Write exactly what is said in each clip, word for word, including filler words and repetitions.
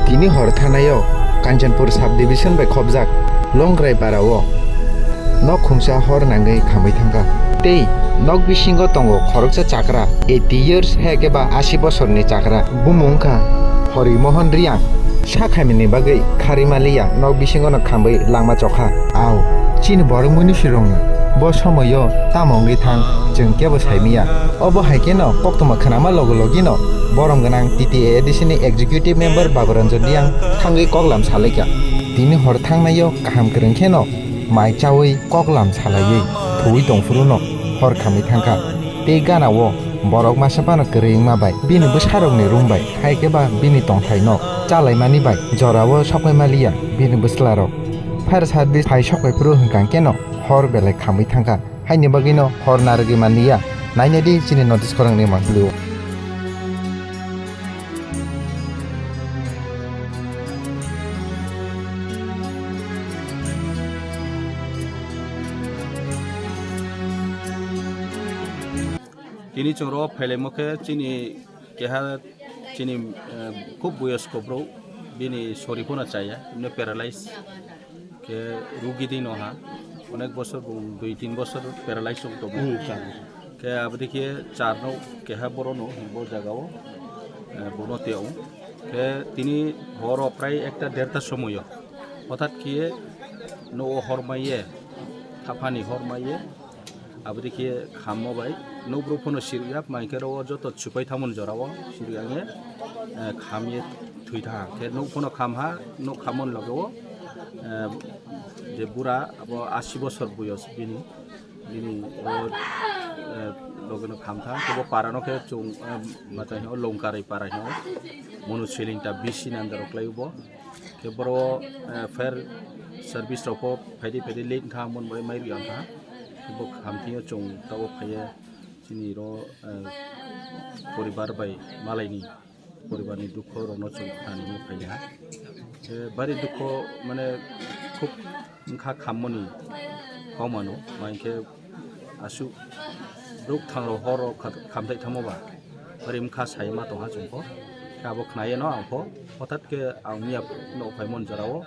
Tini hor thanai-o Kanchanpur subdivision bai khobjak Longrai para-o nok khungsa hor nangwi khamwi thangkha. Tei nok bisingo tongo khoroksa chakra, eighty years hai khe ba asi bosorni chakra. Bumung wngkha Hori Mohan Riang. Sa khaimani bagwi kharwi maliya, nok bisingono khamwi langma chokha. Au, chini borok munisirokni bo somoio tamo wngwi thang, chwng kebo saimiya. Obo hai kheno koktwma khnama logo logino borom gwnang T T A A D C ni executive member Baburanjan Riang thangwi koklam salaikha. Tini hor thangnaio kaham kwrwng kheno mai chawi koklam salaiwi thuwi tongphuru no hor khamwi thangkha. Tei gana o borok masa phano kwrwi wngma bai bini bwsarokni room bai hai khe ba bini tongthai no chalaimani bai jorao sokpai maliya bini bwslarok. Fire service phai sokpai phuru hwnkha khe no hor belai khamwi thangkha. Haini bagwi no hor narwgwi manliya. Nainadi chini notice khorang ni mangpili o. Tini chwng ro phailaimo khe chini keha chini, eh, khub boyosko bro, bini sori phano chaya, bini paralyze khe rugi di no ha, onek bosor bung dui tin bosor paralyze wng tongo. Hmm, char bosor. Khe aboni khe char no keha boro no bo jaga o, eh, bono tei o. Khe tini horo prai ekta derta somoyo hothat khe no o hor maiye, thaphani hor maiye, Aboni khe khammo bai nukbruk phano sirwk ya, mai khe ro joto chupai thangmani jora o sirwk ya nge, eh, khamye thwi tha. Khe nuk phano kham ha, nuk khammoni loge o, eh, je bura abo asi bosor buyo bini, bini o, eh, loge no kham tha. Khe bo para no khe chwng, eh, matai hino Longkarai para hino, Monu Swiling ta B C ni under o kwlai o bo. Khe boro, eh, fire service rok pho phaidi phaidi late wngkha, mon bai mai rwya wngkha. Khe bo khamthingyo chwng tabuk phaiya chini ro, eh, poribar bai malaini poribarni dukho rokno chwng khnani hinwi phaiya. Khe bari dukho mane khub wngkha khammoni hokmano, mai khe aswk bwrwk thangrok horo kha-, khamthai thangma ba, rimkha sai ma tongha chwng pho. Khe abo khnaye no ang pho, hothat khe ang miya no phaimon jora o,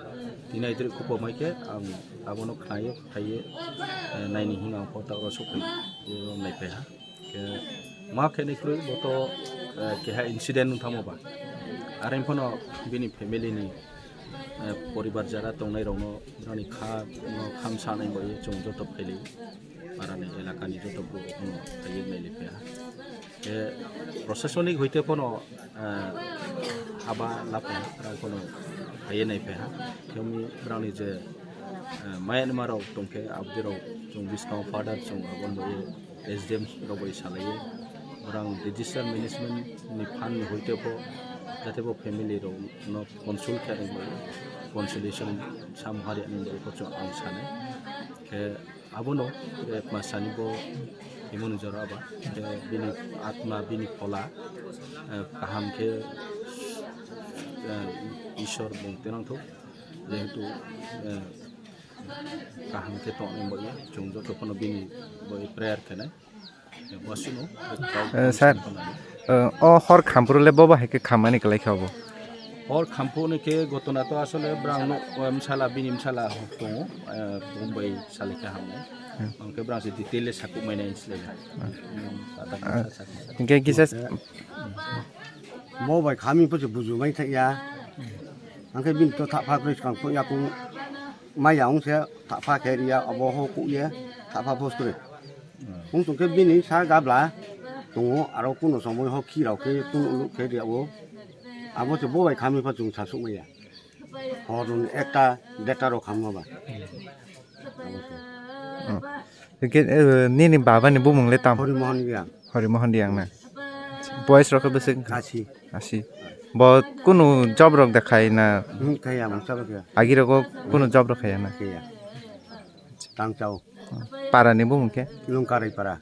tini aitwrwi khupo mai khe ang abono khnaye, khaiye, eh, naini hino ang pho ta oro sokphai, eh, naiphai ha. Khe ma khe nai kwrwi bo to, eh, keha incident wng thangma ba. Are phano bini family ni eh, poribar jara tongnai rokno, borokni kha no khamsanai bai chwng joto phailai, parani elakani joto borok no phaiwi nailai phaia. Eh, prosasonik hoite phano, eh, haba lapha rok phano phaiwi nai phaiha. Khe wngwi borokni je, eh, Myanmar rok tongkhe aboni rok chwng bwskango father chwng aboni bai S D M rok bai salaiwi, borang disaster management ni fund ni hoite pho, jate bo family rok no console khe nang bai, consolation sam hari nang bai pho chwng ang sanai. Khe abono, eh, ma sani bo himoni jora ba, khe bini atma, bini phola, eh, kaham khe, eh, Ishwar bung tenang thuk, jehetu, eh, kaham khe tongna bai chwng joto phano bini bai prayer khe nai. Eh, sir, eh, o hor khamphuru le bobo hai khe khammani kwlai kha obo? Hor khamphuru ni khe gotona to asole brang no, eh, msala, bini msala tongo, eh, Bombay salai kha hamnai. Hmm. Ang khe brang se detail le sakuk mai nai slai. Hmm. Hmm, tata Ah, msa sakuk. Hingke kisa s- Bo bai khami pho se buju mai thai ya. Ang khe bini to thapha kwrwi swkang phung yakung mai ya ong se thapha khe ria obo ho kuk ye thapha pho se kwrwi. Wng tong khe bini sa gabla tongo, aro kuno somoi ho khi rok khe tun uluk khe ria o. Abo se bo bai khami pha chwng sa suk maya. Hor ni ekta deta rok khamma ba. Abo se. Hmm. Hingke, eh, nini baba ni bumung le tam? Hori Mohan Riang. Hori Mohan Riang na. Boys rok khe bwswk? Kasi. Asi. Bo kunu job rok de khai na? Hmm, khai ya, mungsa ba khe. Agi rogo kunu job rok khai ya na? Khai ya. Tang chao. Para ni bumung khe? Lungkarai para.